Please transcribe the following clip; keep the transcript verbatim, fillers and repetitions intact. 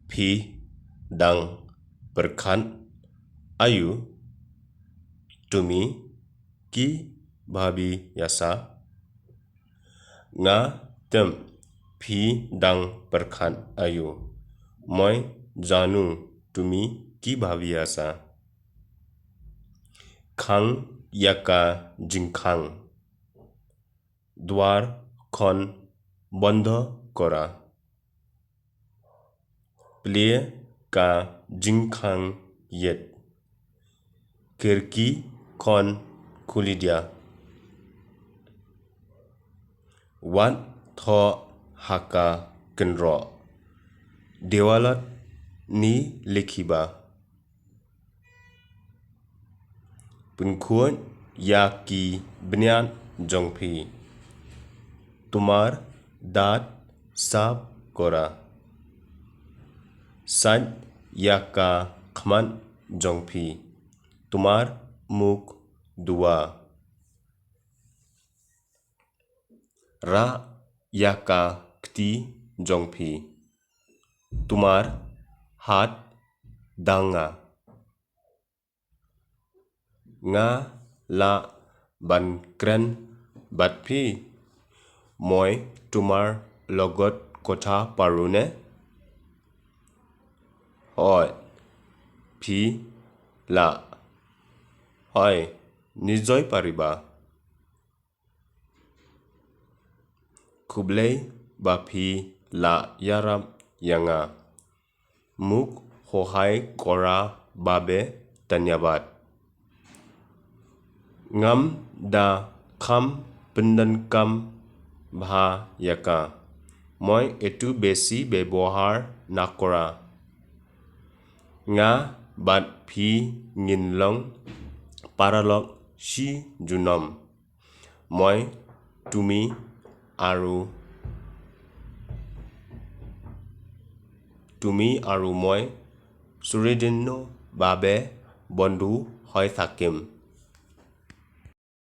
Phi dang pyrkhat aïu, tumi ki bhabi ïa sa? Nga tip phi dang pyrkhat aïu, moi janu, tumi ki bhabi ïa sa. Khang ïa ka jingkhang, dwar khon bondho kora. Plie ka jingkhang ïit, khirki khon khuli dia. Wat thoh ha ka kynroh, dewalot ni likhiba. Pynkhuid ïa ki bniat jong phi, tumar dat sap kora. Sait ïa ka khmat jong phi, tumar muk dua. Rah ïa ka kti jong phi, tumar hat danga. Nga lah ban kren bad phi, moi tumar logot kotha paru ne? Hoi, phi lah. Hoi, nijoi pariba. Khublei ba phi lah ïarap ïa nga. Muk hohai kora babe, tanyabad. Ngam da kham pyndonkam bha ïa ka, moi etu besi bebohar na kora. Nga bad phi ngin long paralok shi junom. Moi tumi aru, tumi aru moi suridinno babe bondhu hoi thakim.